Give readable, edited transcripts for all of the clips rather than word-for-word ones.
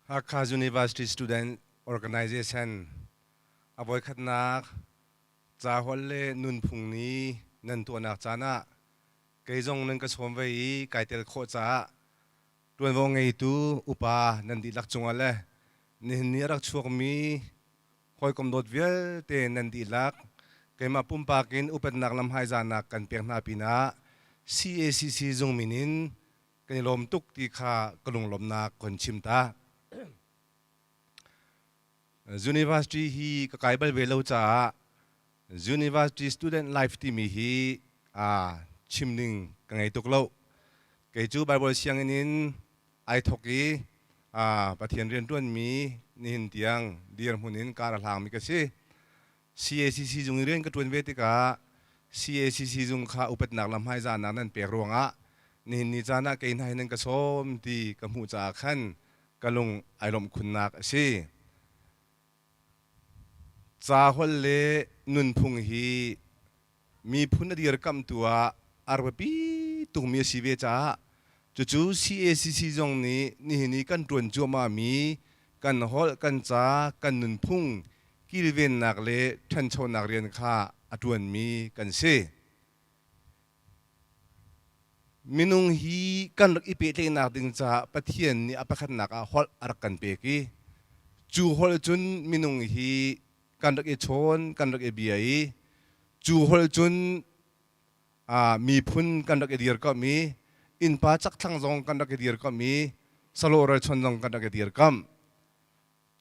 Hakha University Student Organization a voikhatnak caholh le nunphung ni nan tuahnak caan ah kei zong nan ka sawm ve i kai tel khawh caah ṭuanvo ngeitu upa nan dihlak cungah le nihin ni a rak chuakmi hawikom dawt vialte nan dihlak keimah pumpak in upatnak lamhmaizanak kan pek hna pinah CACC zung min in kan i lawm tuk ti kha ka lunglawmhnak kon chim ta. University hi ka kai bal ve lo caah University student life timi hi chim ding ka ngei tuk lo. Kei cu Bible sianginn in ai thok i Pathian rianṭuanmi nihin tiang dirhmun in kar a hlangmi ka si. CACC zung i rian ka ṭuan ve tikah CACC zung kha upatnak le hmaizahnak nan pek ruangah nihin ni caan ah kei hna hi nan ka sawm ti ka hmuh caah khan ka lung ai lawmh khunnak a si. Ca holh le nunphung hi miphun a dirkamhtu ah a rak biapi tukmi a si ve caah cucu CACC zong nih nihin i kan ṭuan cuahmahmi kan holh, kan ca, kan nunphung kilvennak le ṭhanchonak rian kha a ṭuanmi kan si. Minung hi kan rak i pehtlaihnak ding caah Pathian nih a pakhatnak ah holh a rak kan pek i cu holh cun minung hi kan rak i chawn, kan rak i bia i cu holh cun miphun kan rak i dirkamh i innpa chakthlang zong kan rak i dirkamh i salawh ralchon zong kan rak i dirkamh.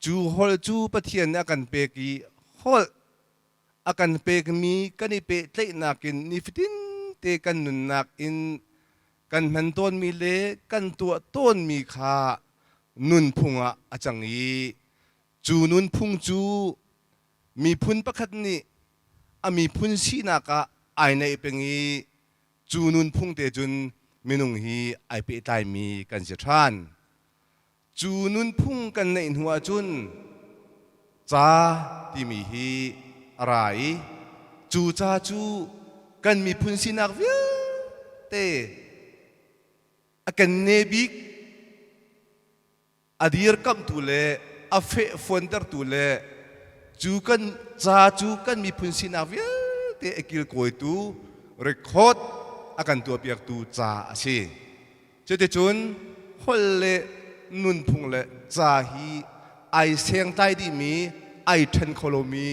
Cu holh cu Pathian nih a kan pek i holh a kan pekmi kan i pehtlaihnak in nifatin te kan nunnak in kan hman tawnmi le kan tuah tawnmi kha nunphung ah a cang i Cu nunphung cu miphun pakhat nih a miphun sinak ah ai neih peng i cu nunphung te cun minung hi ai pehtlaimi kan si ṭhan. Cu nunphung kan neih hnu ahcun ca timi hi a ra i cu ca cu kan miphun sinak vialte a kenne bik a dirkamhtu le a fehfuantertu le cu kan ca cu kan miphun sinak vialte a kilkawitu record a kan tuahpiaktu ca a si. Cuticun holh le nunphung le ca hi ai sengtlai dihmi, ai ṭhen kho lomi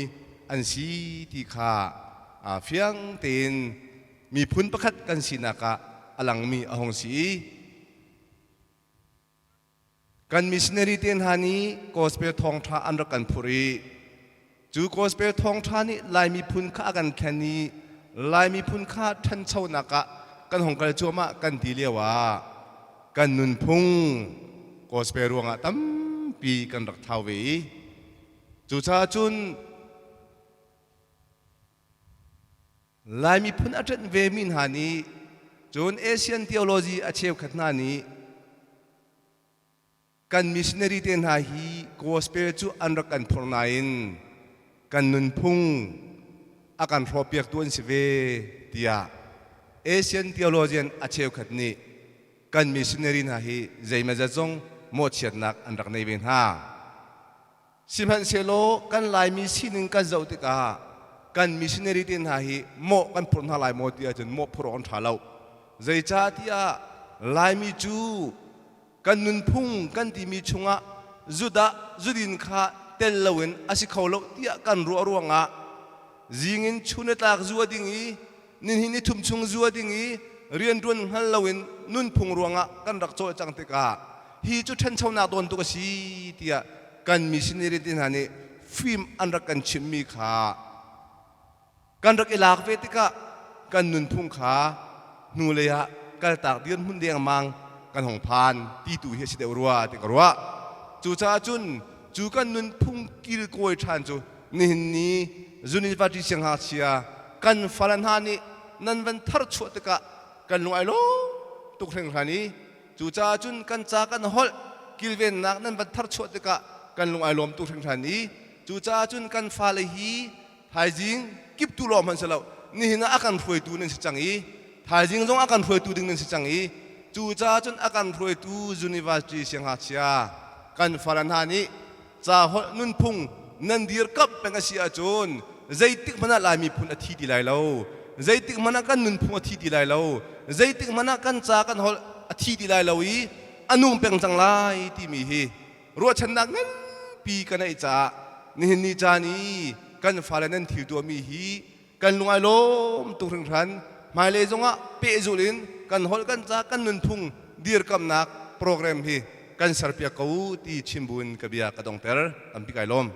an si ti kha fiang tein miphun pakhat kan sinak ah a langmi a hung si i Kan missionary te hna nih gospel thawngṭha an rak kan phurh i cu gospel thawngṭha nih Lai miphun kha a kan thlen i Lai miphun kha ṭhanchonak ah kan hong kal cuahmah kan ti lio ah kan nunphung gospel ruangah tampi kan rak thau ve i cucaah cun Lai miphun a ṭanh vemi hna nih cun Asian theology a cheukhat hna nih kan missionary te hna hi gospel cu an rak kan phurh nain kan nunphung a kan hrawhpiaktu an si ve tiah Asian theologian a cheukhat nih kan missionary hna hi zeimazat zong mawhchiatnak an rak nei ve hna. Sihmanhsehlaw kan Laimi sining kan zoh tikah kan missionary te hna hi mawh kan phurh hna lai maw ti ahcun mawh phurh awk an ṭha lo. Zeicahtiah Laimi cu kan nunphung kan timi chungah Judah zudin kha tel loin a si kho lo tiah kan ruah ruangah zing in chun a tlak zu a ding i nihin ni thum chung zu a ding i rianṭuan hngal loin nunphung ruangah kan rak cawlcang tikah hi cu ṭhanchonak dawn tuk a si tiah kan missionary te hna nih fim an rak kan chimhmi kha kan rak i lak ve tikah kan nunphung kha hnulei ah kaltak dirhmun dengmang kan hong phan ti tu hi a si deuh rua ti ka ruah. Cucaah cun cu kan nunphung kilkawi ṭhan cu nihin ni University siangngakchia kan fale hna nih nan van tharchuah tikah kan lung ai lawm tuk hringhran i cucaah cun kan ca kan holh kilvennak nan van tharchuah tikah kan lung ai lawm tuk hringhran i cucaah cun kan fale hi thaizing kiptu lawng hmanh si lo nihin ah a kan hruaitu nan si cang i thaizing zong a kan hruaitu ding nan si cang i cucaah cun a kan hruaitu university siangngakchia. kan fale hna nih ca holh nunphung nan dirkamh peng a si ahcun zeitik hmanh ah Lai miphun a thi ti lai lo, zeitik hmanh ah kan nunphung a thi ti lai lo, zeitik hmanh ah kan ca kan holh a thi ti lai lo i a nung peng cang lai timi hi ruahchannak nganpi ka neih caah nihin ni caan i kan fale nan thil tuahmi hi kan lung ai lawm tuk hringhran. Hmailei zongah pehzulh in kan holh, kan ca, kan nunphung dirkamnak program hi kan serpiak ko ti chim buin ka bia ka dongter. Tampi kai lawm.